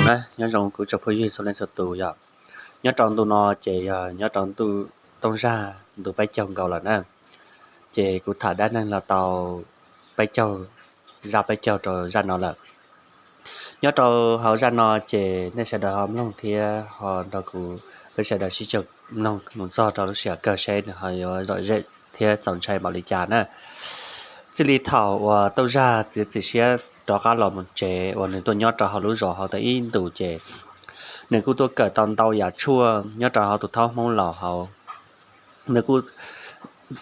Nyob zoo kuv tsoom phooj ywg txhua leej txhua tus yom. Nyob rau ntu no ces yog nyob rau ntu tooj zag ntu peb caug nkaus lawm na. Ces kuv tham dab neeg los tau peb caug, zaj peb caug rau zaj no lawm. Nyob rau hauv zaj no ces nej sawv daws ho mloog thiab ho nrog kuv peb sawv daws sib koom mloog mus txog rau lub sij hawm kawg seb nws ho yuav zom zeb thiab txaus ntshai npaum li cas na. Txij li thaum uas tooj zag txiav txim siab rov qab los mus tsev uas nws tuaj nyob rau hauv lub zos hauv tau ib ntus ces nws kuj tuaj kawm tau ntau yam tshuaj nyob rau hauv tus thaub hmoob laus hauv. Nws kuj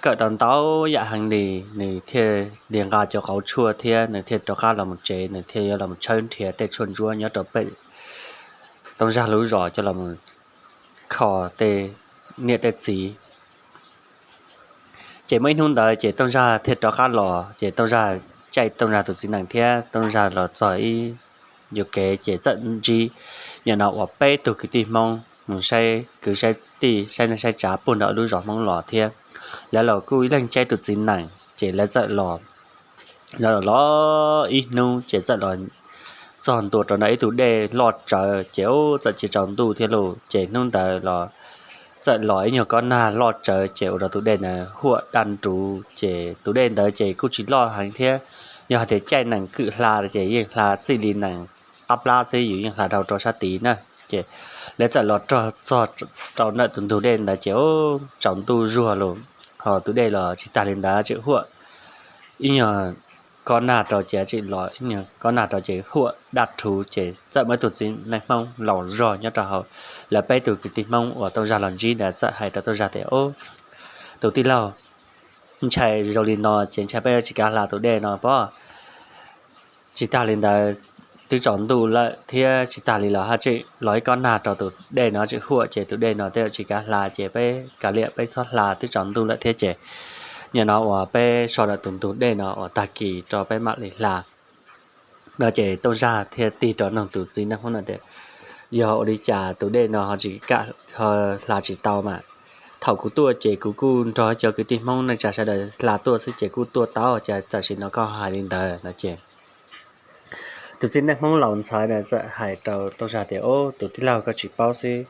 kawm tau ntau yam heev li, nws thiaj li nqa cov qauv tshuaj thiab nws thiaj rov qab los mus tsev, nws thiaj yuav los tshawb nrhiav tej tshuaj ntsuab nyob rau pem tooj zag lub zos coj los kho tej niam tej txiv. Ces muaj ib hnub ntawd ces tooj zag thiaj rov qab los, ces tooj zag caij tooj zag tus txiv nees thiab tooj zag los txog ib yuam kev ces txawm ntsib nim no uas peb tug kwv tij hmoob mus saib kwv saib tij saib neej saib tsav puag nram lub zos hmoob los thiab. Lawv los kuj ib leeg caij tus txiv nees ces lawv txawm los lawv los los ib hnub ces txawm los txog ntua rau ntawm ib tug dej loj tsawv ces txawm cia tsaus ntuj thiab lauj. Ces hnub ntawd los txawm los ib nyuag kob nag loj tsawv ces ua rau tus dej ntawd huam daj nruv, ces tus dej ntawd ces kuj tsis loj heev thiab. Yog hais tias caij nees kwm hla ces yeej hla txij li nees qab plab xwb, yus yeej hla dhau rau sab tid na. Ces lawv txawm los rog txog rau ntawm tus ntug dej ntawd ces tsaus ntuj zuag los ho tus dej los tsis tag li ntawd tseem huam ib nyuag kob nag rau ces tseem los ib nyuag kob nag rau ces huam daj rhuv ces txawm muaj ib tug txiv neej hmoob laus zog nyob rau hauv lawv peb tug kwv tij hmoob uas tooj zag los ntsib ntawd txawm hais rau tooj zag tias, Tus tij laug, ntshai zoo li no ces ntshai peb tsis kav hla tus dej no pob. Tsis tag li ntawd twb tsaus ntuj lawm thiab tsis tag li los haj tseem los ib kob nag rau tus dej no tseem huam ces tus dej no tej zaum tsis kav hla ces peb kav liam peb txhob hla, twb tsaus ntuj lawm thiab ces nim no uas peb so ntawm tus ntug dej no uas tag kis rau peb mam li hla. No ces tooj zag thiaj tig rau nug tus txiv neej hmoob no tias, Yog ua li cas tus dej no ho tsis kam hla tsis tau mas? Thaum kuv tuaj ces kuv kuj nrog cov kwv tij hmoob neej tsa sawv daws hla tuaj xwb ces kuj tuaj tau, cas tam sim no koj hais li ntawd? No ces tus txiv neej hmoob laus ntxhais na txawm hais rau tooj zag tias, Tus tij laug, koj tsis paub xwb,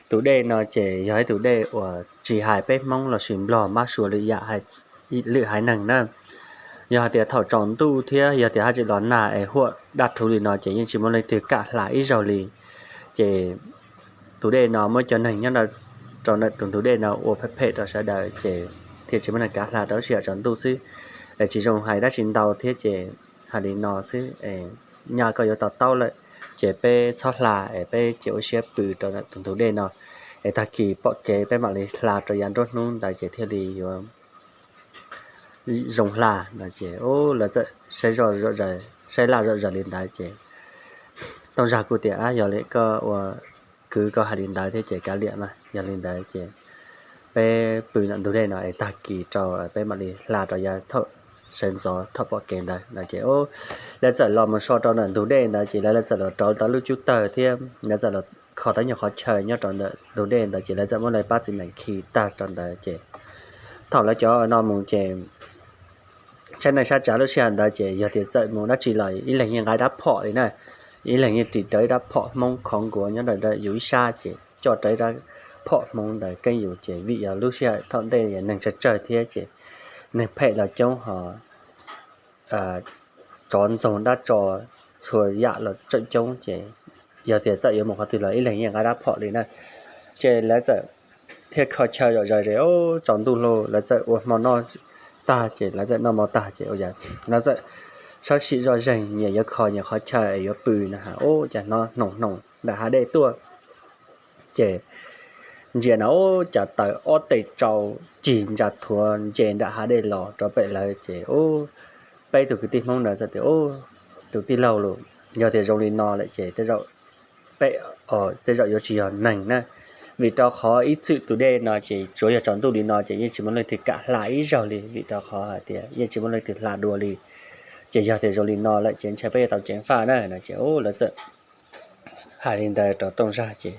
tus dej no ces yog ib tus dej uas tsis hais peb hmoob lossis nplog mab sua lwm yam lwm haiv neeg na. Yog hais tias thaum tsaus ntuj thiab yog tias haj tseem los nag es huam daj rhuv li no ces yeej tsis muaj leej twg kam hla ib zaug li. Ces tus dej no muaj cov neeg nyob rau ntawm tus ntug dej no ua phem phem rau sawv daws ces thiaj tsis muaj neeg kav hla rau sij hawm tsaus ntuj xwb. Es tsis zoo hais dab tsi ntau thiab ces hais li no xwb, nyaj koj yuav to taub lawm ces peb txhob hla es peb cia ua siab pw rau ntawm tus ntug dej no es tag kis pom kev peb mam li hla rau yav nruab hnub ntawd ces thiaj li yuav zoo hla. No ces lawv txawm saib laj zom zaws li ntawd ces tooj zag kuj tias, Yog li koj ua kwv koj hais li ntawd thiab ces kav liam mas, yog li ntawd ces peb pw ntawm ntug dej no es tag kis rau peb mam li hla rau yav thaum sawv ntxov thaum pom kev ntawd. No ces lawv txawm los mus so rau ntawm ntug dej ntawd ces lawv txawm los rauv tau lub cub tawg thiab lawv txawm los kho tau nyuag qhov chaw nyob rau ntawm ntug dej ntawd ces lawv txawm muab lawv pab txiv nees khi tag rau ntawd ces thaum lawv cov no mus ces saib neej saib tsav lub sij hawm ntawd ces yog tias txawm mus dab tsi los ib leeg yeej nqa ib rab phom li na, ib leeg yeej ris rawv ib rab phom hmoob khov nkuav nyob ntawm yus ib sab ces coj rawv ib rab phom hmoob ntawd keeb yus ces vim yog lub sij hawm thaum ntej neeg tsawg tsawg thiab ces neeg phem los coob ho tsov ntxoog dab tso txhua yam los tseem coob ces yog tias txawm yuav mus qhov twg los ib leeg yeej nqa rab phom li na. Ces lawv txawm thiaj kho chaw zom zaws es tsaus ntuj lawm lawv txawm ua hmo noj tag ces lawv txawm noj hmo tag ces lawv txawm sab sim zoj zeeg nyias yuav kho nyias qhov chaw es yuav pw no ha, ub cas hnov hnoos hnoos nram hav dej tuaj. Ces ntsia no ub cas taws ob tes tsau cig ntsa thuav nce nram hav dej los rau pem lawv ces ub, peb tug kwv tij hmoob ntawd txawm tias, Ub, tus tij laug los, yog tias zoo li no lawm ces tej zaum peb, tej zaum yuav tsis yog neeg na, vim rau qhov ib txwm tus dej no ces tsuav yog tsaus ntuj li no ces yeej tsis muaj leej twg kam hla ib zaug li vim rau qhov hais tias yeej tsis muaj leej twg hla dua li. Ces yog tias zoo li no lawm ces ntshai peb yuav tau ceev faj na. No ces ub, lawv txawm hais li ntawd rau tooj zag ces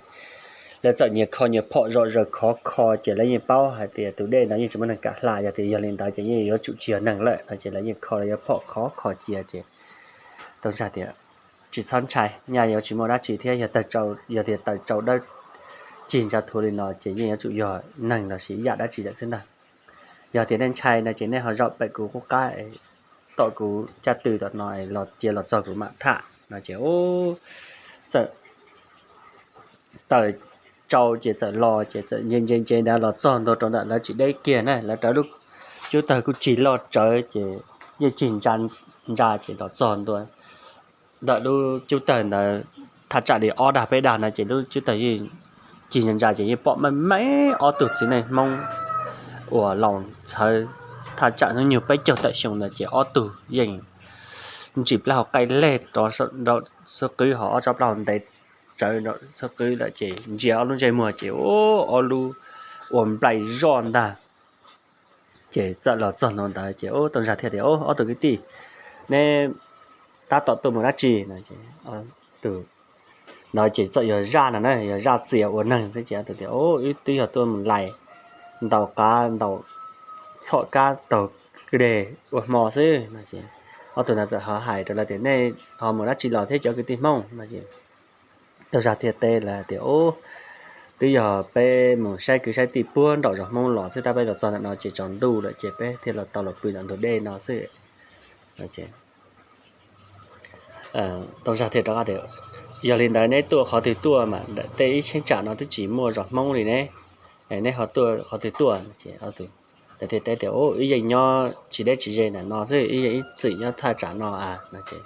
lawv txawm nyias kho nyias phom zom zaws khov kho ces lawv yeej paub hais tias tus dej no yeej tsis muaj neeg kam hla, yog tias yog li ntawd ces yeej yuav tsum tsis yog neeg lawm no ces lawv yeej kho lawv yuav phom khov kho cia ces tooj zag tias, tsis txhob ntshai, nyaj yuav tsis muaj dab tsi thiab. Yog tias taws tsau dawb cig ntsa thuav li no ces yeej yuav tsum yog neeg los sis ib yam dab tsi lawm xwb ntag. Yog tias nej ntshai no ces nej ho zaum pem kuv qub qab, tom kuv caj tw tom no los cia los txog kuv mam tham no ces txawm taws tsau ces txawm los ces txawm nce nce nce ntawd los txog ntua rau ntawm lawv tsis deb kiag na, lawv rawv lub cub tawg kuj cig loj tsawv ces yeej cig ntsa ntsa ces los txog ntua ntawm lub cub tawg ntawd, thaj tsam li ob dag peb dag no ces lub cub tawg yeej cig ntsa ntsa ces yeej pom meej meej ob tug txiv neej Hmoob uas laus ntxhawv, thaj tsam hnub nyoog peb caug tawm xyoo ntawd ces ob tug yeej ntsis plaub hau qaij leg rov nraum xub qwb, ho ob tsob plaub hau ntev tsawv nraum xub qwb lawm ces ntsia ob lub ntsej muag ces ua ob lub ua nplaim zoj ntag. Ces txawm los txog ntua ntawd ces Tooj Zag thiaj tias, Ob tug kwv tij, neb tab tom tuaj mus dab tsi? No ces txawm yog zaj no na, yog zaj txias ua neeg xwb ces tias, Wb twb yog tuaj mus lais ntaus qav ntaus txhom kab taug deg ua hmo xwb no ces ob tug ntawd txawm ho hais rau lawv tias, Nej ho mus dab tsi los thiab cov kwv tij Hmoob? No ces Tooj Zag thiaj teb lawv tias, Twb yog peb mus saib kwv saib tij puag nraum zos Hmoob los xwb, tab peb los txog ntawm no ces tsaus ntuj lawm ces peb thiaj los tau los pw ntawm ntug dej no xwb. Tooj Zag thiaj rov qab tias, Yog li ntawd neb tuaj qhov twg tuaj mas tej ib cheeb tsam no twb tsis muaj zos Hmoob li ne, neb ho tuaj qhov twg tuaj? Ces teb tias, Wb yeej nyob tsis deb tsis ze ntawm no xwb, wb yeej ib txwm nyob thaj tsam no a. No ces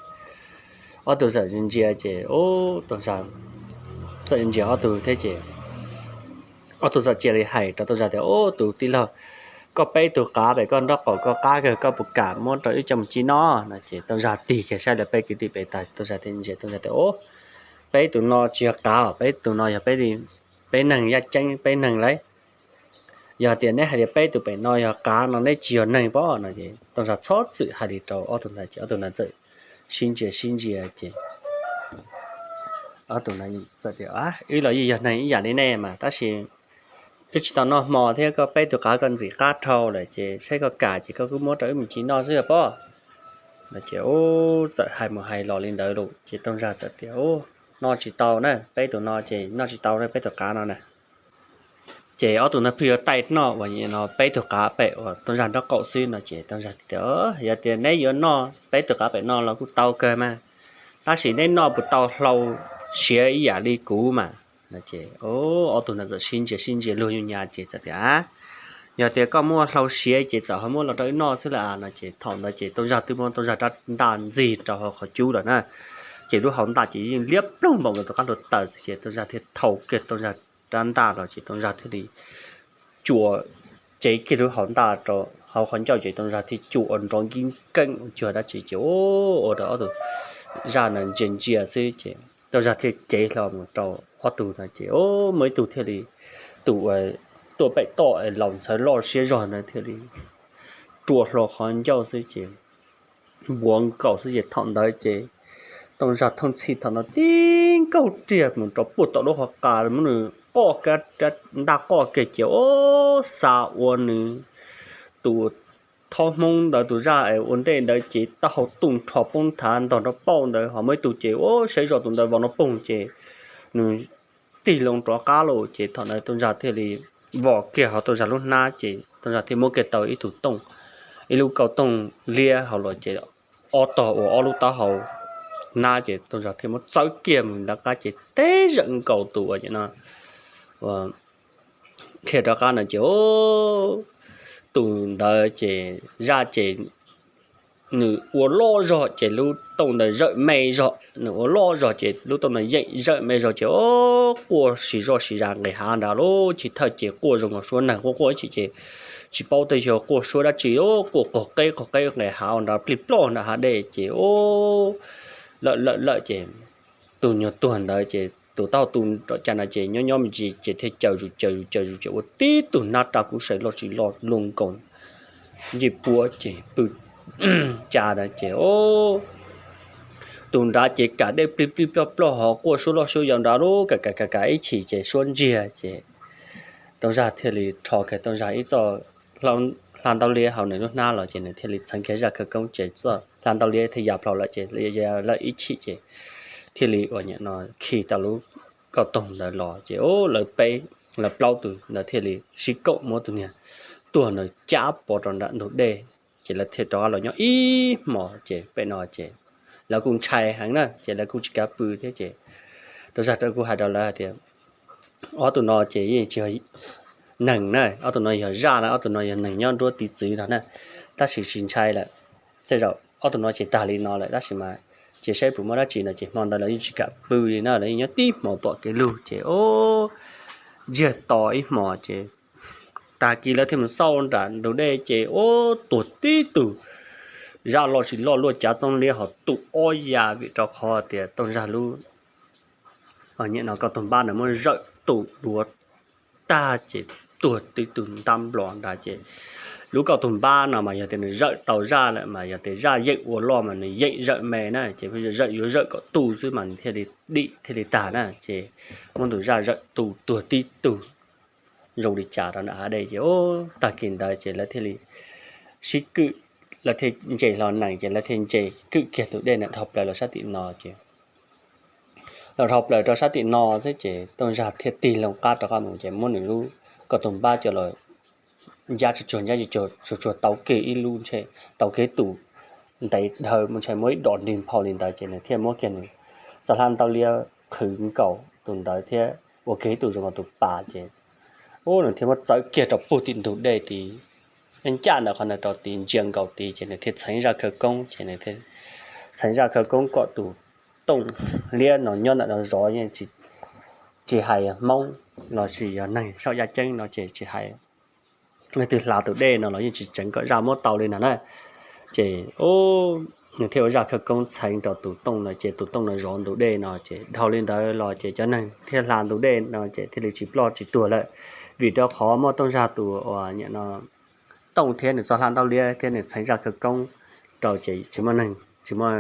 ob tug txawm ntsia ces Tooj Zag txawm ntsia ob tug thiab ces ob tug txawm cia li hais rau Tooj Zag tias, Ub, tus tij laug, koj peb tug qav pem koj nraub qaum koj qab kawg, koj puas kam muab rau wb coj mus ci noj? No ces Tooj Zag tig kiag saib lawv peb kwv tij pem tag, Tooj Zag thiaj ntsia, Tooj Zag tias, Ub, peb tus no tsis yog qav, peb tus no yog peb neeg yaj ceeb, peb neeg lauj. Yog tias neb hais tias peb tus pem no yog qav no neb tsis yog neeg pob? No ces Tooj Zag txhob txwm hais li rau ob tug ntawd ces ob tug ntawd txawm sib ntsia sib ntsia ces ob tug ntawd txawm tias, Wb los yeej yog neeg ib yam li nej mas, tab sis wb tsis tau noj hmo thiab, koj peb tug qav koj ntxim qab dhau lawm ces saib koj kam ces koj kuj muab rau wb mus ci noj xwb pob. No ces txawm hais mus hais los li ntawd lawm ces Tooj Zag txawm tias, Noj tsis tau na, peb tus no ces noj tsis tau na, peb tus qav no na. Ces ob tug ntawd pheej yuav taij noj uas no peb tug qav pem uas Tooj Zag nraub qaum xwb no ces Tooj Zag tias, Yog tias neb yuav noj peb tug qav pem no los kuj tau kawg mas, tab sis neb noj puas tau hlau siav ib yam li kuv mas? No ces ob tug ntawd txawm sib ntsia sib ntsia luag nyuj nyav ces txawm tias, Yog tias koj muaj hlau siav ces txawm ho muab los rau wb noj xwb lauj. No ces thaum ntawd ces Tooj Zag twb muab Tooj Zag rab ntaj ntxig rau hauv qhov cub lawm na, ces lub hauv ntaj ces yeej liab ploog npaum nkaus tus qab hluav taws xwb ces Tooj Zag thiaj thau kiag Tooj Zag rab ntaj los ces Tooj Zag thiaj li cua cev kiag lub hauv ntaj rau hauv qhov ncauj ces Tooj Zag thiaj cua ua nrov nkib nkeej ua cuag dab tsi ces ua rau ob tug zaj ntsia ntsia xwb ces Tooj Zag thiaj cev hlo mus rau ob tug no ces muaj ib tug thiaj li, tus tuaj pem toj laus ntxhawv loj siab zog ntawd thiaj li rua hlo qhov ncauj xwb ces npuav nkaus xwb ces thaum ntawd ces Tooj Zag thooj txhij thaum no tib nkaug riam mus rau puag tom lub hauv qa, muab nws qoj kiag, ntaj qoj kiag ces ua xa ua nws tus thaub Hmoob ntawd tus zaj ua ntej ntawd ces taub hau tuj nrho poob nthav ntog nrov pauj ntawd, ho muaj ib tug ces ua saib zoj tus ntawd vau nrov poog ces nws tig loo rov qab lawm ces thaum ntawd Tooj Zag thiaj li vom kiag hauv Tooj Zag lub hnab ces Tooj Zag thiaj muab kiag tau ib tug tooj, ib lub kauj tooj liab hauv los ces ob tog ua ob lub taub hau hnab ces Tooj Zag thiaj muab txawb kiag mus nram qab ces teb zawm nkaus tus uas no qhia rov qab no ces tus ntawd ces zaj ces nws ua loj zog ces lub tooj ntawd zawm me zog, nws ua loj zog ces lub tooj ntawd yeem zawm me zog ces quaj siv zoj siv zas nqis hav nrad lub chiv thawj ces quaj zoo nkaus suab neeg quaj quaj ib chim ces tsis paub tej yog quaj suab dab tsi, quaj qaug qeb qaug qeb nqis hav nrad plig ploj nram hav dej ces lawm lawm lawm ces tus nyuag tuag ntawd ces tus taub hau tu nram cas no ces nyob nyob me ntsis ces thiaj caws zus caws zus caws zus ces ua tib tug hnab raj kub sai loj tsis loj luaj nkaus ncej puab ces pw cas na ces tus nrad ces kam dej plig plig ploj ploj ho quaj suab loj suab yau nrad lub kam kam kam kam ib chim ces suab ntsiag ces Tooj Zag thiaj li rho kiag Tooj Zag ib txoj hla ntaub liab hauv nws lub hnab los ces nws thiaj li txheev kiag zaj khawv koob ces txoj hla ntaub liab thiaj ya plho lawm ces lawm ib chim ces thiaj li ua nyiam no khi tau lub kauj toog ntawd los ces lawv peb, lawv plaub tus ntawd thiaj li sib kaum muab tus niag tuag ntawd cab pov rau nram ntug dej. Ces lawv thiaj rov qab los nyob ib hmos ces pem no ces lawv kuj ntshai heev na ces lawv kuj tsis kav pw thiab ces tau zaj rau kuj hais rau lawv hais tias ob tug no ces yeej tsis yog neeg na, ob tug no yog zaj na, ob tug no yog neeg nyob nruab tiv txwv no na, tab sis tsis ntshai lawm. Tej zaum ob tug no ces tag li no lawm tab sis mas ces saib puas muaj dab tsi no ces hmo ntawd lawv yeej tsis kam pw li na, lawv yeej nyob tib hmos pom kev lug ces o ntsiag to ib hmos ces tag kis lawv thiaj mus xauj nram ntug dej ces ua tuag tib tug zaj loj tsis loj luaj cav txob liab ho tu ob ya vim rau qhov tias tooj zaj lub nyiam no kauj toog npab ntawd muab zawm tu duav tag ces tuag tib tug ntab nplos nrad ces lub kauj toog npab no mas yog tias nws zawm tau zaj lawm mas yog tias zaj yeem ua loj mas nws yeem zawm me na ces zawm yuav zawm kom tu xwb mas nws thiaj li dim thiaj li tag na ces muab tus zaj zawm tu tuag tib tug zoo li cas rau nram hav dej ces tag kis ntawd ces lawv thiaj li sib kwm, lawv thiaj nce hlo nees ces lawv thiaj nce kwm kiag tus dej na dhau plaws los sab tim no ces los dhau plaws rau sab tim no xwb ces tooj zaj thiaj tig loo qab rov qab mus ces muab nws lub kauj toog npab coj los ncab tsuag tsuag ncab tsuag tsuag tau kiag ib lub ntshe tau kiag tus ntev dhawv mus ntshe muaj ib dos nrig nphau li ntawd ces nws thiaj muab kiag nws txoj hlab ntaub liab qhwv nkaus tus ntawd thiab ua kiag ib tug zoo nkaus tus pas ces ub nws thiaj muab txawv kiag rau puag tim ntug dej tid, ncaj ntawm qhov ntawd rau tid ntsia nkaus tid ces nws thiaj txheev zaj khawv koob ces nws thiaj txheev zaj khawv koob kom tus tooj liab no nyob ntawm no zov yeej tsis hais Hmoob los sis yog neeg saum yaj ceeb no ces tsis hais leej twg hla tus dej no los yeej tsis tseev kom zaj muab tau li no na. Ces nws thiaj ua zaj khawv koob txheev rau tus tooj no ces tus tooj no zov ntug dej no ces dhau li ntawd los ces cov neeg thiaj hla ntug dej no ces thiaj li tsis ploj tsis tuag lawm. Vim rau qhov muaj tooj zaj tus uas nyiam no tooj thiab nws txoj hlab ntaub liab thiab nws txheev zaj khawv koob rau ces tsis muaj neeg, tsis muaj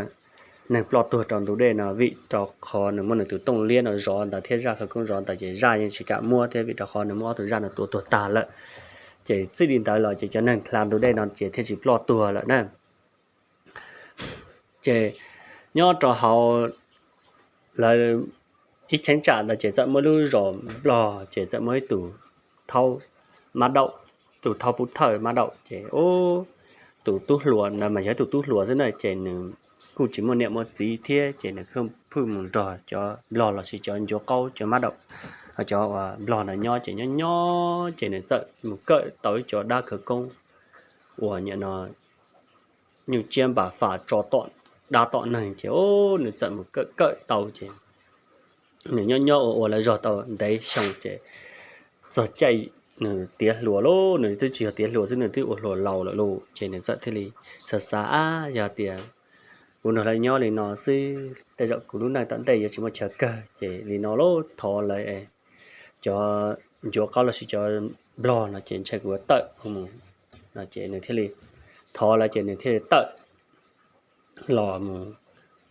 neeg ploj tuag rau ntug dej no vim rau qhov nws muaj nws tus tooj liab no zov ntawd thiab zaj khawv koob zov ntawd ces zaj yeej tsis kam muab thiab vim rau qhov nws muab ob tug zaj no tua tuag tag lawm. Ces txij li ntawd los ces cov neeg hla ntug dej no ces thiaj tsis ploj tuag lawm na. Ces nyob rau hauv lawv ib cheeb tsam ntawd ces txawm muaj lub zos Nplog ces txawm muaj ib tus thaub mab daum, tus thaub pub thawj mab daum ces tus tub hluas ntawd mas yog ib tus tub hluas xwb na ces nws kuj tsis muaj niam muaj txiv thiab ces nws phwj mus nrog cov Nplog los sis cov ncuav qaub cov mab daum, cov uas Nplog ntawd nyob ces nyob nyob ces nws txawm mus kawm tau ib co dab khawv koob uas nyiam no nyuj tsiab npam fas tso tom dab tom neeg ces nws txawm mus kawm kawm tau ces nws nyob nyob ua ua lawv zog tau ntev xyoo ces txog caij nws tiav hluas lauj, nws twb tsis yog tiav hluas xwb, nws twb ua hluas laus lawm lauj ces nws txawm thiaj li xav xav, ab, yog tias kuv nrog lawv nyob li no xwb tej zaum kuv lub neej tom ntej yuav tsis muaj chaw kawg ces li no lauj, thov lawv cov ncuav qaub los sis cov Nplog no ces ntshe kuv yuav tawm mus no ces nws thiaj li thov lawv ces nws thiaj li tawm los mus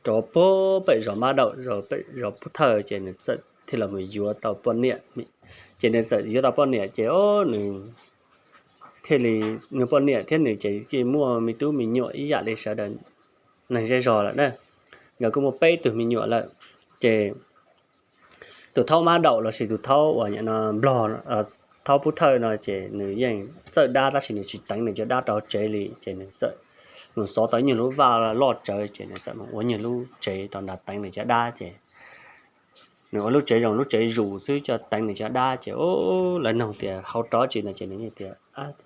rau puag pem zos mab daum, pem zos pub thawj ces nws txawm thiaj los mus yuav tau poj niam. Ces nws txawm yuav tau poj niam ces nws thiaj li, nws poj niam thiab nws ces muaj me tub me nyuam ib yam li sawv daws neeg zej zog lawm na. Nkawd kuj muaj peb tug me nyuam lawm. Ces tus thaub mab daum los sis tus thaub uas nyiam no Nplog, thaub pub thawj no ces nws yeej txawj dab tab sis nws tsis teev nws cov dab rau tsev li ces nws txawm mus xov tau nyuag lub vaj loj tsawv ces nws txawm mus ua nyuag lub tsev rau nrad teev nws cov dab ces nws ua lub tsev zoo lub tsev zus xwb coj teev nws cov dab ces lawv nug tias hauv rov tsi no ces nws tias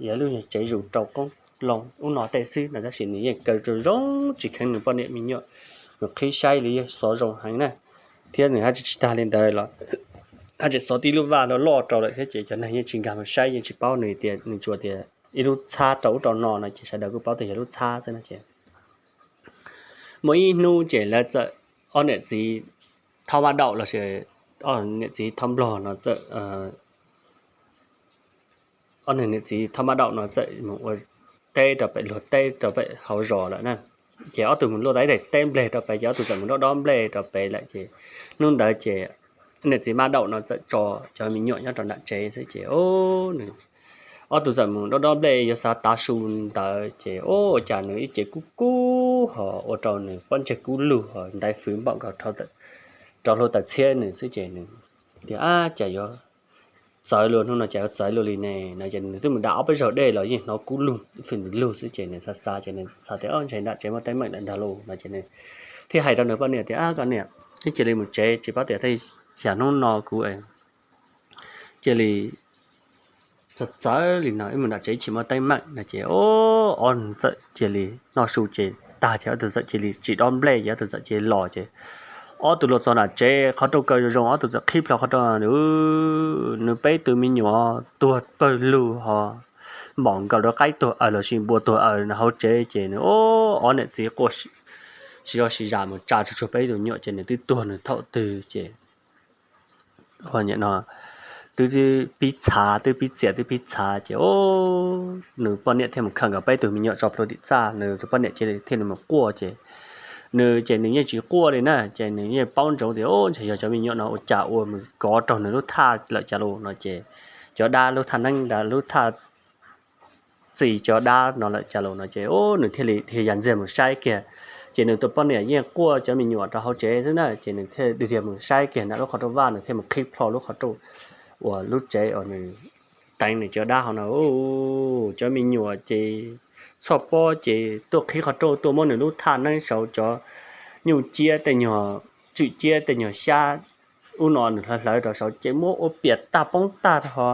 yog lub tsev zus rau qoob loo ub no tej xwb no tab sis nws yeej kaw zoo tsis kheev nws poj niam me nyuam, nws qhib saib li yeej xov zoo heev na. Thiab nws haj tsis tag li ntawd los haj tseem xov tib lub vaj loj loj rau lawm thiab ces cov neeg yeej tsis nkag mus saib yeej tsis paub nws tias nws tsuas tias ib lub txhab rau ub rau no no ces sawv daws kuj paub tias yog lub txhab xwb no ces muaj ib hnub ces lawv txawm, ob niam txiv thaub mab daum los sis ob niam txiv thaub nplog no txawm, ob niam txiv thaub mab daum no txawm mus ua teb rau pem luag teb rau pem hauv zos lawm na. Ces ob tug mus luaj tau ib daim teb nplej rau pem ces ob tug txawm mus dob dob nplej rau pem lawm ces hnub ntawd ces niam txiv mab daum no txawm tso cov me nyuam nyob rau nram tsev xwb ces nws, ob tug txawm mus dob dob nplej yuav xav tav su ntawd ces ua cas nws ib ce kub kub ho ua rau nws pob ntseg kub lug ho ntaiv fwv npaum nkaus rau rov hlua taws txhiab nws xwb ces nws tias, Ab, cas yuav txawv luag hnub no, cas yuav txawv luag li ne? No ces nws twb mus da ob peb zaug dej los yeej hnov kub lug fwm nws lug xwb ces nws xav xav ces nws xav tias, Ob, ntshe nram tsev muaj teeb meem lawm ntag lauj. No ces nws thiaj hais rau nws poj niam tias, Ab, koj niam, wb cia li mus tsev, tsis paub tias tej xya hnub no kuv cia li txawv txawv li no, wb mus nram tsev tsis muaj teeb meem. No ces ob tug txawm cia li noj su ces tag ces ob tug txawm cia li tsim dob nplej ces ob tug txawm cia li los ces ob tug los txog nram tsev, qhov rooj kaw zoo zoo, ob tug txawm qhib plho qhov rooj, nws peb tus me nyuam tuag pawg lug ho npom nkaus rau qaib tuag aws los sis npua tuag aws hauv tsev ces nws ob niam txiv quaj sib zog sib zam mus tsa tsuag tsuag peb tus me nyuam ces nws twb tuag nws thaum twg ces ua no twb pib txhav, twb pib txias, twb pib txhav ces nws poj niam thiaj mus khawm nkaus peb tug me nyuam tso plhuav tim txaj, nws tus poj niam cia li thiaj li mus quaj ces nws ces nws yeej tsis quaj li na, ces nws yeej paub ntsoov tias, Ob, ntshe yog cov me nyuam no ua cas ua mus kov raug nws lub thaj lawm cas los no ces cov dab lub thaj neeb, lub thaj txi cov dab no lawm cas los no ces nws thiaj li dhia ntxiag mus saib kiag. Ces nws tus poj niam yeej quaj cov me nyuam rau hauv tsev xwb na, ces nws thiaj dhia mus saib kiag nram lub qhov rooj vag, nws thiaj mus qhib plho lub qhov rooj uas lub tsev uas nws teev nws cov dab hauv no. Cov me nyuam ces txhoj pob ces tuaj qhib qhov rooj tuaj muab nws lub thaj neeb saud cov nyuj ciab tej nyuag, tswm ciab tej nyuag xyab ub no nws hlawv hlawv rau saud ces muab ua piam tag poob tag ho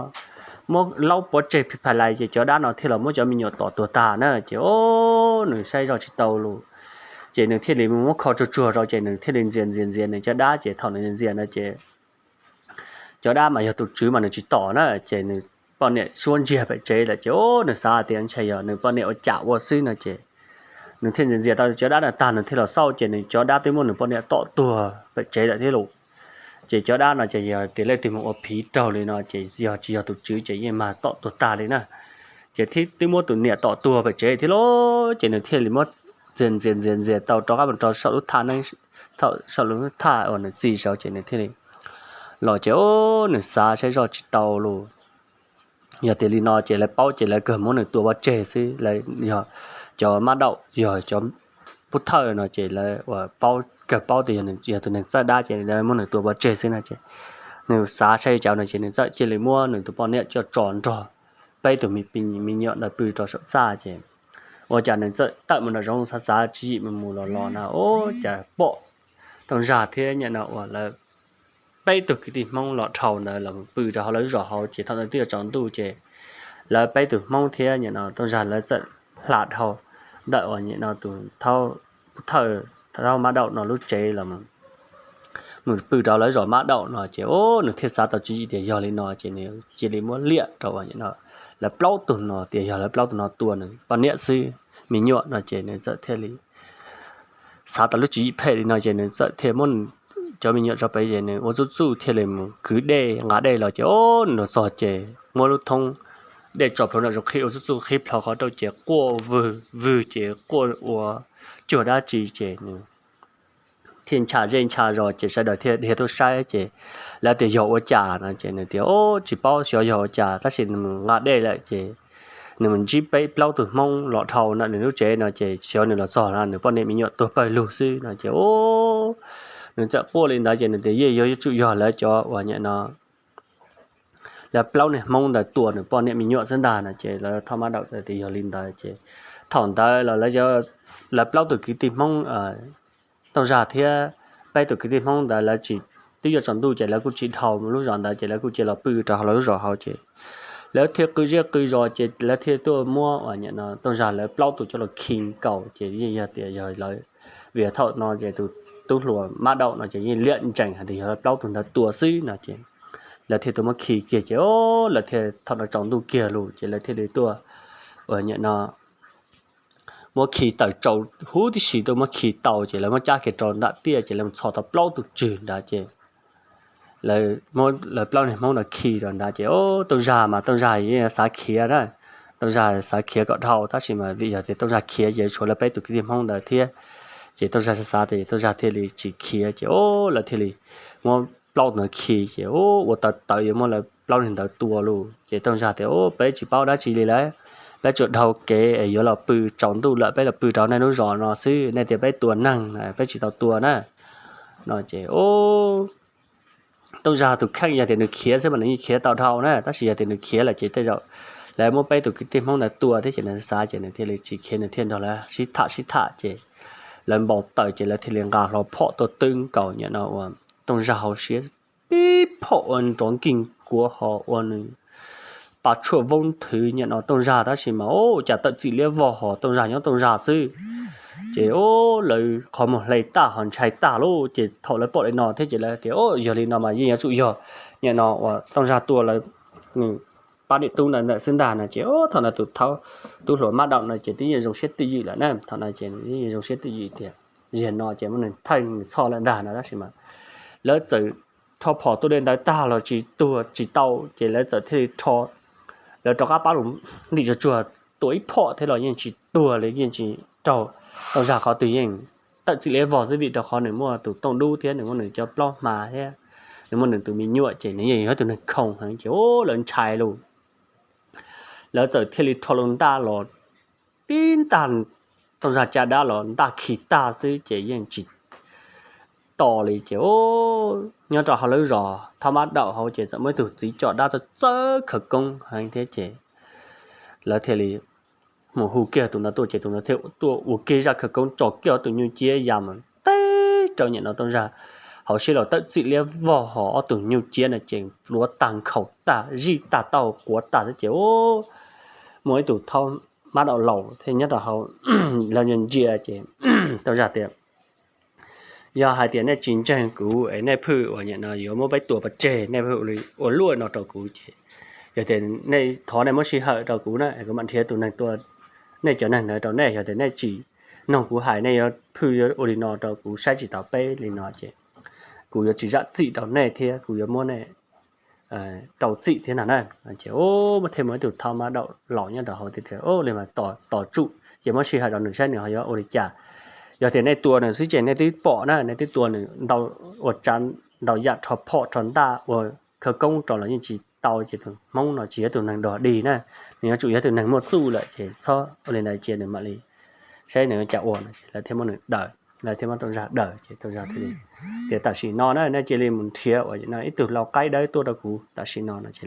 muab laub pov tseg phis phais lais ces cov dab no thiaj los muab cov me nyuam tom tuag tag na ces nws saib zoj tsis tau lus. Ces nws thiaj li mus muab kho tsuag tsuag rau ces nws thiaj li ntxias ntxias ntxias nws cov dab ces thaum nws ntxias ntxias no ces cov dab mas yog tus tswv mas nws tsis tom na ces nws poj niam suab ntsiag pem tsev lawm ces nws xav tias ntshe yog nws poj niam ua cas ua xwb no ces nws thiaj ntxias ntxias tau cov dab no tag nws thiaj los xauj ces nws cov dab twb muab nws poj niam tom tuag pem tsev lawm thiab lauj. Ces cov dab no ces yog tias leej twg mus ua phiv raug li no ces yog tsis yog tus tswv ces yeej mag tom tuag tag li na. Ces thiab twb muab tus niam tom tuag pem tsev thiab lauj, ces nws thiaj li muab ntxias ntxias ntxias ntxias tau rov qab mus rau saum lub thaj neeb, thaum saum lub thaj uas nws txi saud ces nws thiaj li los ces nws xav saib zoj tsis tau lus. Yog tias li no ces lawv paub ces lawv kawg muab nws tua pov tseg xwb. Lawv yog cov mab daum, yog cov pub thawj no ces lawv ua paub, kawg paub tias yog nws yog tus neeg txawj dab ces lawv muab nws tua pov tseg xwb no ces nws xav saib cov no ces nws txawm cia li muab nws tus poj niam coj tso nrog peb tus me nyuam ntawd pw rau saum txaj ces ua cas nws txawm tawm mus nram zoov xav xav tswv yim mus mus los los na, ua cas pom Tooj Zag thiab niam no uas lawv peb tug kwv tij Hmoob los dhau ntawd los pw rau hauv lawv zos hauv ces thaum ntawd twb yuav tsaus ntuj ces lawv peb tug Hmoob thiab niam no Tooj Zag lawv txawm hla dhau ntawm uas niam no tus thawj, thawj mab daum no lub tsev los mus pw rau lawv zos mab daum no ces nws thiaj xav tau tswv yim tias yog li no ces nws cia li muab liam rau uas niam no lawv plaub tug no tias yog lawv plaub tug no tua nws poj niam xwb, me nyuam no ces nws txawm thiaj li xav tau lub tswv yim phem li no ces nws txawm thiaj muab cov me nyuam tso pem ces nws ua txuj txuj thiaj li mus kwv dej nqa dej los ces nws los txog ces muab lub thoob dej tso plhuav nram zoov qhib ua txuj txuj qhib plho qhov rau ces quaj vwg vwg ces quaj ua cuag dab tsi ces nws thiaj ncha zej ncha zos ces sawv daws thiaj dhia tuaj saib ces lawv tias yog ua cas no ces nws tias tsis paub xyov yog ua cas tab sis nws mus nqa dej lawm ces nws mus ntsib peb plaub tug Hmoob los dhau ntawm nws lub tsev no ces xyov nws los txog no nws poj niam me nyuam tuag pawg lug xwb no ces nws txawm quaj li ntawd ces nws tias yeej yuav tsum yog lawv cov uas niam no lawv plaub niag Hmoob ntawd tua nws poj niam me nyuam xwb ntag no ces lawv thaj mab daum tias yog li ntawd ces thaum ntawd los lawv plaub tus kwv tij Hmoob, Tooj Zag thiab peb tus kwv tij Hmoob ntawd lawv tsis, twb yuav tsaus ntuj ces lawv kuj tsis dhau lub zos ntawd ces lawv kuj cia los pw rau hauv lawv lub zos hauv ces lawv thiaj qw zej qw zos ces lawv thiaj tuaj muab uas niam no Tooj Zag lawv plaub tus coj los khi nkaus ces yeej yog tias yog lawv, vim thaum no ces tus tub hluas mab daum no ces yeej liam ntsees hais tias yog lawv plaub tug ntawd tua xwb no ces lawv thiaj tuaj muab khi kiag ces lawv thiaj thaum no tsaus ntuj kiag lug ces lawv thiaj li tuaj uas niam no muab khi tawm tsau huv tib si tuaj muab khi tau ces lawv muab cab kiag rau nram tiaj ces lawv mus txhos tau plaub tug tswg nrad ces lawv plaub niag Hmoob no khi rau nrad ces Tooj Zag mas Tooj Zag yeej xav khiav na, Tooj Zag xav khiav kom dhau tab sis mas vim yog tias Tooj Zag khiav ces tshuav lawv peb tus kwv tij Hmoob ntawd thiab ces Tooj Zag xav xav tias Tooj Zag thiaj li tsis khiav ces lawv thiaj li muab plaub tug ntawd khi ces ua tawv tawv yuav muab lawv plaub niag ntawd tua lug ces Tooj Zag tias peb tsis paub dab tsi li lawm, peb tsuas dhau kev es yuav los pw, tsaus ntuj lawm peb los pw rau nej lub zos no xwb, nej tias peb tua neeg peb tsis tau tua na. no ces Tooj Zag tus kheej yog tias nws khiav xwb mas nws yeej khiav tau dhau na, tab sis yog tias nws khiav lawm ces tej zaum lawv muab peb tus kwv tij Hmoob ntawd tua thiab ces nws xav ces nws thiaj li tsis khiav, nws thiaj nrog lawv sib tham sib tham ces lawv npau taws ces lawv thiaj li nqa hlo phom tuaj twb nkaus nyob no uas Tooj Zag hauv siab, tib phom ua nrov nkig kuav ho ua nws pa tshuaj voob nthwv nyob no Tooj Zag tab sis mas ua cas tawm txim liab vog ho Tooj Zag nyob Tooj Zag xwb. Ces lawv qhov muag hle tag ho ntshai tag lauj, ces thaum lawv pom li no thiab ces lawv tias yog li no mas yeej yuav tsum yog nyob no uas Tooj Zag tua lawv, nws pab niam tub ntawd ntawm xwb ntag no ces thaum no tus thaub tub hluas mab daum no ces twb yeej zoo siab twj ywm lawm na, thaum no ces yeej zoo siab twj ywm tias ziag no ces muab nws thawj nws txhoj lawm ntag no tab sis mas lawv txawm rho phom tuaj dej ntawd tag los tsis tuag tsis tau ces lawv txawm thiaj li rho, lawv rov qab pab lus ntim tsuag tsuag tua ib phom thiab los yeej tsis tuag li, yeej tsis raug Tooj Zag qhov twg, yeej tawm txim liab vog xwb vim rau qhov nws muaj tus tooj dub thiab nws muaj nws cov plaub hma thiab nws muaj nws tus me nyuam ces nws yeej yog ib tug neeg khoom heev ces lawv ntshai lauj. Lawv txawm thiaj li rho lus ntaj los tib ntaj Tooj Zag caj dab los ntaj khi tag xwb ces yeej tsis to li ces nyob rau hauv lawv zos Thab Mab Daum hauv ces txawm muaj ib tug txiv coj dab txawj txawj khawv koob heev thiab ces lawv thiaj li mus hu kiag tus ntawd tuaj ces tus ntawd thiaj tuaj ua kiag zaj khawv koob tso kiag tus nyuj ciab ya mus teb rau nyiam no Tooj Zag hauv siab los tawm txim liab vog ho ob tug nyuj ciab no ces pluav tag nkhaus tag zij tag tauj quav tag xwb ces muaj ib tug Thab Mab Daum laus thiaj nyob rau hauv lawv ntsia ntsia ces Tooj Zag tias yog hais tias nej tsis ntseeg kuv es nej phwj uas nyiam no yuav muab peb tua pov tseg, nej phwj ua luaj no rau kuv ces yog tias nej thov nej muab sij hawm rau kuv na, kuv mam nrhiav tus neeg tua nej cov neeg ntawd rau nej. Yog tias nej tsis noog kuv hais, nej yuav phwj yuav ua li no rau kuv saib tsis taus peb li no ces kuv yuav tsis zam txim rau nej thiab kuv yuav muab nej rau txim thiab no na. Ces thiaj muaj ib tug Thab Mab Daum laus nyob rau hauv tias ua li mas tos tsuj ces muab sij hawm rau nws saib nws ho yuav ua li cas. Yog tias nej tua nws xwb ces nej twb pom na, nej twb tua nws ntau, ua tsav ntau yam rho phom rho ntaj ua khawv koob rau los yeej tsis tau ces tus Hmoob no tsis yog tus neeg dog dig na, nws yuav tsum yog tus neeg muaj txuj lawm ces txhob ua li ntawd cia nws mam li saib nws ua cas ua no ces lawv thiaj muab nws daws, lawv thiaj muab Tooj Zag daws ces Tooj Zag thiaj li tias tam sim no na nej cia li mus nrhiav uas ib tug lau qaib dawb tuaj rau kuv tam sim no no ces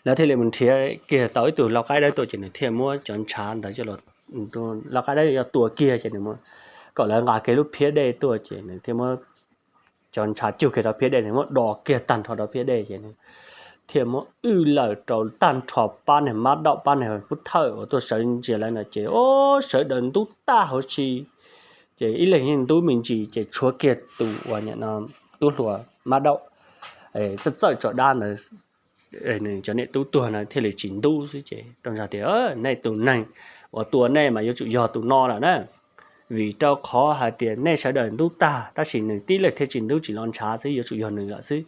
lawv thiaj li mus nrhiav kiag tau ib tug lau qaib dawb tuaj ces nws thiaj muab cov ntshav ntawd coj los, lau qaib dawb yuav tua kiag ces nws kom lawv nqa kiag lub phiab dej tuaj ces nws thiaj muab cov ntshav cug kiag rau phiab dej, nws muab do kiag tag nrho rau phiab dej ces nws thiaj muab wj lawm rau tag nrho pab niag Mab Daum pab niag Pub Thawj uas tuaj sawv ntsia lawv no ces o, sawv daws ntub tag huv si. Ces ib leeg yeej ntub me ntsis ces tshuav kiag tus uas nim no tub hluas Mab Daum txawj txawj tso dab ntawd, nws cov niam tub tuag no thiaj li tsis ntub xwb ces Tooj Zag tias nej tus neeg uas tua nej mas yuav tsum yog tus no lawm na, vim rau qhov hais tias nej sawv daws ntub tag tab sis nws tib leeg thiaj tsis ntub tsis los ntshav xwb, yuav tsum yog nws lawm xwb.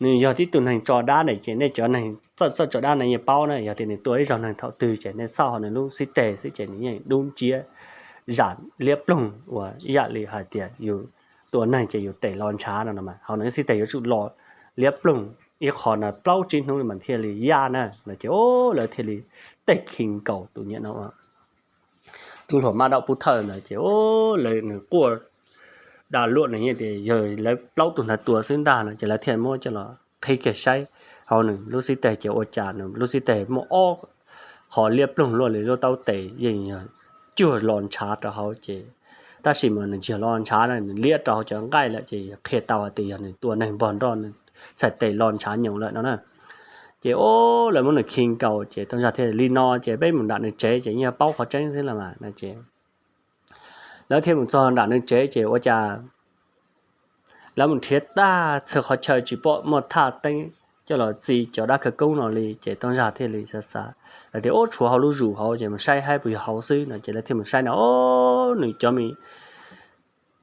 Nws yog tib tug neeg tso dab na ces nej cov neeg txawj txawj tso dab na yeej paub na, yog tias nws tua ib zaug neeg thaum twg ces nej xauj ho nws lub xib teg xwb ces nws yeej dub nciab zam liab ploog uas ib yam li hais tias yus tua neeg ces yus tes los ntshav no no mas ho nws lub xib teg yuav tsum los liab ploog ib qho no plaub tsib hnub mas thiaj li yaj na no ces o, lawv thiaj li tej khi nkaus tus nim no tub hluas Mab Daum Pub Thawj ntawd ces o, lawv nws quaj da luaj nws yeej tias yog lawv plaub tug ntawd tua xwb ntag no ces lawv thiaj muab coj los qhib kiag saib hauv nws lub xib teg ces ua cas nws lub xib teg muaj ob qho liab ploog luaj li lub taub tes yeej yog cuag los ntshav rau hauv ces tab sis mas nws tsis yog los ntshav na, nws liab rau hauv cov nqaij lawm ces qhia tau hais tias yog nws tua neeg npog nroj nws txhais tes los ntshav nyoos lawm no na. Ces o, lawv muab nws khi nkaus ces Tooj Zag thiaj li no ces peb mus nram nws tsev ces yeej paub qhov tseeb xwb los mas no ces lawv thiaj mus txog nram nws tsev ces ua cas lawv mus nrhiav tag txhua qhov chaw tsis pom muaj thaj teeb coj los txi cov dab khawv koob no li ces Tooj Zag thiaj li xav xav, lawv tias o, tshuav hauv lub zus hauv ces mus saib saib puas yog hauv xwb no ces lawv thiaj mus saib no o, nws cov me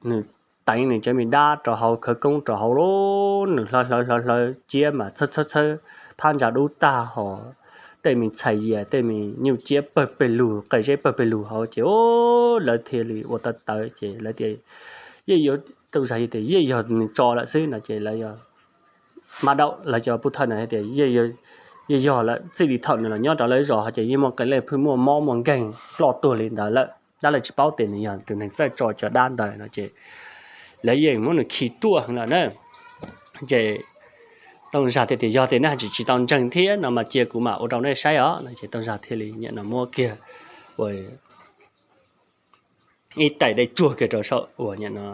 nws teev nws cov me dab rau hauv khawv koob rau hauv lawm, nws hlawv hlawv hlawv hlawv ciab mas txhawb txhawb txhawb phab ntsa dub tag ho tej me txhais yias tej me nyuj ciab pawg pes lug qe zeb pawg pes lug hauv ces o, lawv thiaj li ua tawv tawv ces lawv tias yeej yuav, Tooj Zag tias yeej yog nws tso lawm xwb no ces lawv Mab Daum lawv cov Pub Thawj no tias yeej yog lawm, txij li thaum nws los nyob rau lawv zos ho ces yeej muaj qee leej phwj muaj mob muaj nkeeg ploj tuag li ntawd lawm, dab laug tsis paub tias nws yog tus neeg txawj tso cov dab ntawd no ces lawv yeej muab nws khi ruaj heev lawm na. Ces Tooj Zag thiaj tias, Yog tias nej tsis tsis tau ntseeg thiab no mas cia kuv mam ua rau nej saib os. No ces Tooj Zag thiaj li nim no muab kiag ua ib tais dej tsuag kiag rau saum uas nim no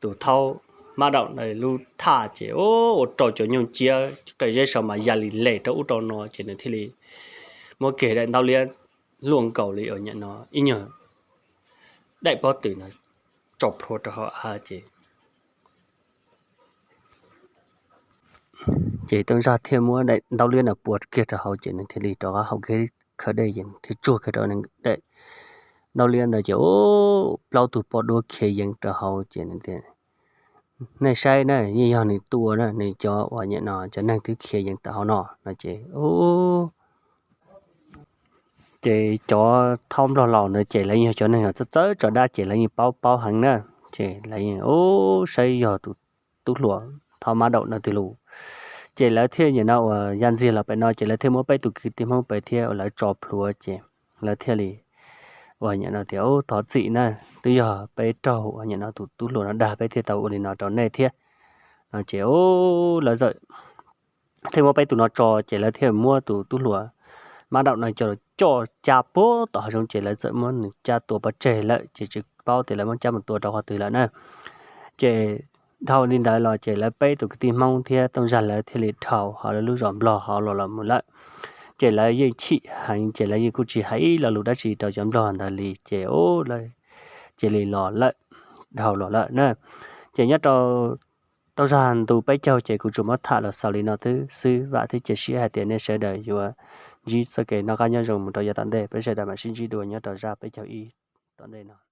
tus thaub mab daum ntawd lub thaj ces ua rau cov nyuj ciab qe zeb saud mas ya li les rau ub rau no ces nws thiaj li muab kiag daim ntaub liab luaj nkaus li uas nim no ib nyuag daim pob tw no tso plhuav rau hauv av ces ces Tooj Zag thiaj muab daim ntaub liab no pua kiag rau hauv ces nws thiaj li rov qab haus kiag khawv dej ces thiaj tsuag kiag rau daim ntaub liab ntawd ces ua plaub tug poj duab khiav yees rau hauv ces nws tias, Nej saib na, yeej yog nws tua na, nws cov uas nim no cov neeg twb khiav yees tawm hauv no no ces ces cov thaub nplog laus ntawd ces lawv yog cov neeg uas txawj txawj tso dab ces lawv yeej paub paub heev na. Ces lawv yeej ub saib yog tus tub hluas thaub mab daum no twg lus. Ces lawv thiaj nim no uas ya ntxiag los pem no ces lawv thiaj muab peb tus kwv tij Hmoob pem thiab uas lawv tso plhuav ces lawv thiaj li uas nim no tias, Ub, thov txim na, twb yog peb raug uas nim no tus tub hluas no dag peb thiaj tau ua li no rau nej thiab. No ces lawv txawm thiaj muab peb tus no tso ces lawv thiaj muab tus tub hluas mab daum no coj coj cab puag tom hav zoov ces lawv txawm muab nws cab tua pov tseg lawm ces tsis paub tias lawv muab cab mus tua rau qhov twg lawm na. Ces dhau li ntawd los ces lawv peb tus kwv tij Hmoob thiab Tooj Zag lawv thiaj li dhau hauv lawv lub zos nplog hauv los los mus lawm. Ces lawv yeej chim heev ces lawv yeej kuj tsis hais ib lo lus dab tsi rau cov nplog ntawd li ces lawv cia li los lawm, dhau los lawm na. Ces nyob rau tau zaj ntu peb caug ces kuv tsuas muab tham los xaus li no xwb, vam thiab cia siab hais tias nej sawv daws yuav ntsib txoj kev noj qab nyob zoo mus rau yav tom ntej, peb sawv daws mam sib ntsib dua nyob rau zaj peb caug ib tom ntej no.